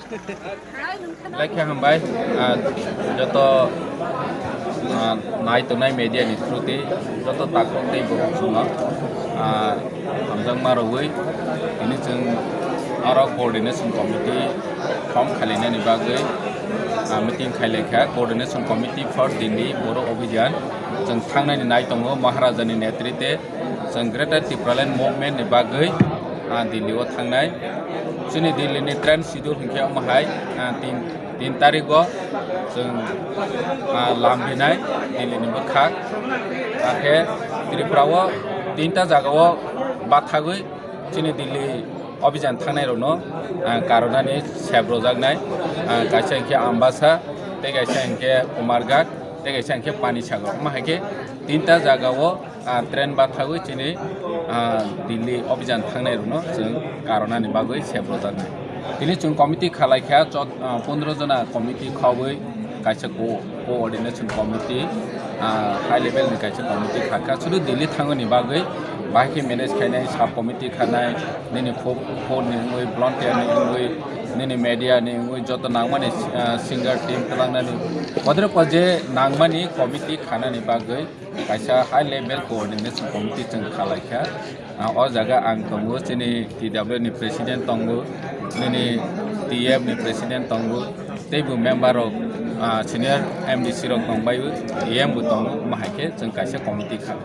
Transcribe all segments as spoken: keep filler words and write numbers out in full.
Lekha hambai, ah, joto, ah, nai tongnai media ni through tei joto takhuk tei borok chwngno, ah, hamjakma rwui tini chwng oro coordination committee form khalinani bagwi, ah, meeting khailekha. Coordination Committee for Delhi Boro Abhiyan chwng thangnani nai tongo Maharaja ni netrite. Chwng Greater Tipraland Movement ni bagwi, ah, Delhi o thangnai. Chini Delhi ni train schedule hinkhe omo hai, ah, tin, tin tarik o chwng, ah, lam rinai Delhi ni bwkhak. Hakhe Tripura o tinta jaga o bathagwi chini Delhi Abhiyan thangnai rokno, ah, karonani sep rojaknai, ah, kaisa hinkhe Ambasa, tei kaisa hinkhe Umarghat, tei kaisa hinkhe Panisagar. Omo hai khe tinta jaga o, ah, train bathagwi chini, ah, Delhi Abhiyan thangnai rokno chwng karonani bagwi sep rojaknai. Tini chwng committee khalaikha, chot-, ah, pondro jona committee khogwi kaisa co-, coordination committee, ah, high level ni kaisa committee khakha. Sudu Delhi thangmani bagwi bahai khe manage khainai, sub committee khanai, nini fo-, phone ni wngwi, volunteer ni wngwi, nini media ni wngwi, joto nangmani, ah, singer team twlangnani. Kodre pore je nangmani committee khanani bagwi kaisa high level coordination committee chwng khalaikha. Ah, o jaga ang tongo, chini T W ni president tongo, nini T F ni president tongo, teibo member rok, ah, senior M D C rok tongbai, E M bo tongo, omo hai khe chwng kaisa committee kha.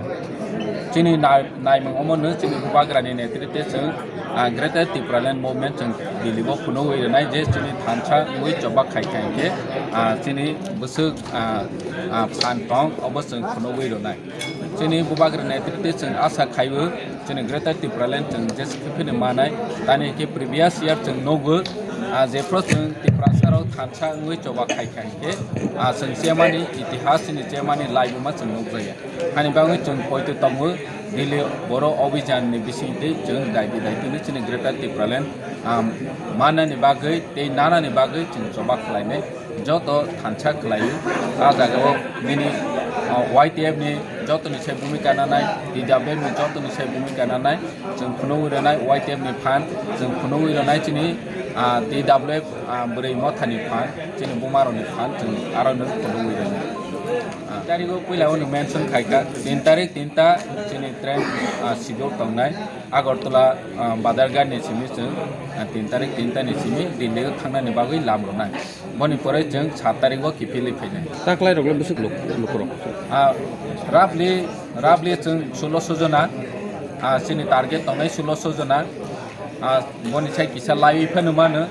Chini nai-, naimung omo no chini bubagra ni netrite chwng, ah, Greater Tipraland Movement chwng Delhi o phunugwi rwnai je chini thansa wngwi choba khai khai khe, ah, chini bwswk, ah, ah, phan tong obo chwng phunugwi rwnai. Chini bubagra netrite chwng asa khaibo, chini Greater Tipraland chwng jesa khe phini manai. Tani hinkhe previous year chwng nugo, ah, jephru chwng Tiprasa rok thansa wngwi choba khai khai hinkhe, ah, chwng chemani itihas chini chemani laibuma chwng nukjaya. Hani bagwi chwng poito tongo, Delhi Boro Abhiyan ni bisingtwi chwng daidi daidi no chini Greater Tipraland, ah, manani bagwi tei nanani bagwi chwng choba khlainai. Joto thansa khlaio. A jagao nini, ah, Y T F ni jotoni se bhumika nanai, T W F ni jotoni se bhumika nanai, chwng phunugwi rwnai Y T F ni phan, chwng phunugwi rwnai chini, ah, T W F, ah, bwrwi mothani phan, chini bumarokni phan, chwng aro no phunugwi rwnai. Ah, tarigo puila o no mention khaikha, tin tarik tinta chini train, ah, schedule tongnai. Agartala, ah, Badharghat ni simi chwng, ah, tin tarik tinta ni simi Delhi o thangnani bagwi lam rwnai. Boni pore chwng sat tarik o kiphilwi phainai. Taklai rok le bwswk luk-, lukurok? Ah, roughly, roughly chwng sulosho jona, ah, chini target tongnai sulosho jona. Ah, boni sai kisa laiwi phano mano.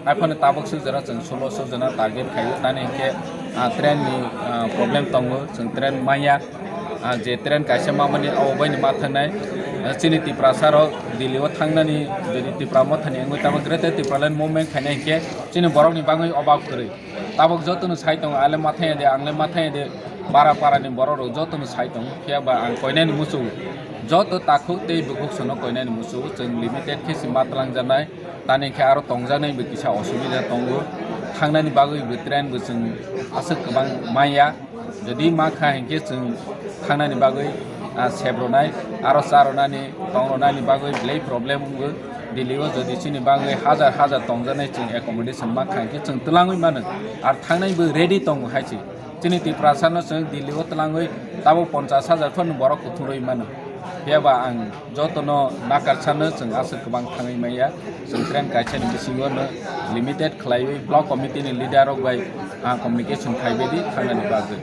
Haiphano tabuk swk jora chwng sulosho jona target khaio. Tani hinkhe, ah, train ni, ah, problem tongo, chwng train manya. Ah, je train kaisa mamani abo baini ma thangnai. Ah, chini Tiprasa rok Delhi o thangnani, jodi Tipra mothani wngwi tamo Greater Tipraland Movement khainai hinkhe chini borokni bagwi obab kwrwi. Tabuk jotono sai tongo, ale ma thangya de, ang le ma thangya de, para para ni borok rok jotono sai tongo. Phiya ba ang koinani muchungo, joto takhuk tei bukhuk sono koinani muchungo, chwng limited khe se ma twlangjaknai. Tani khe aro tongjaknai bo kisa osubida tongo, thangnani bagwi bo train bo chwng aswk kwbang manya. Jodi ma kha hinkhe chwng thangnani bagwi, ah, sep rwnai, aro cha rwnani, tong rwnani bagwi belai problem wngo. Delhi o jodi chini bagwi hajar hajar tongjaknai chwng accommodation ma kha hinkhe chwng twlangwi mano. Ar thangnai bo ready tongo hai se. Chini Tiprasa no chwng Delhi o twlangwi tabuk ponchash hajar phano borok kuthumrwi mano. Phiya ba ang jotono nakarsa no chwng aswk kwbang thangwi manya. Chwng train kaisa ni bisingo no limited khlaiwi block committee ni leader rok bai, ah, communication khaibai di thangnani bagwi.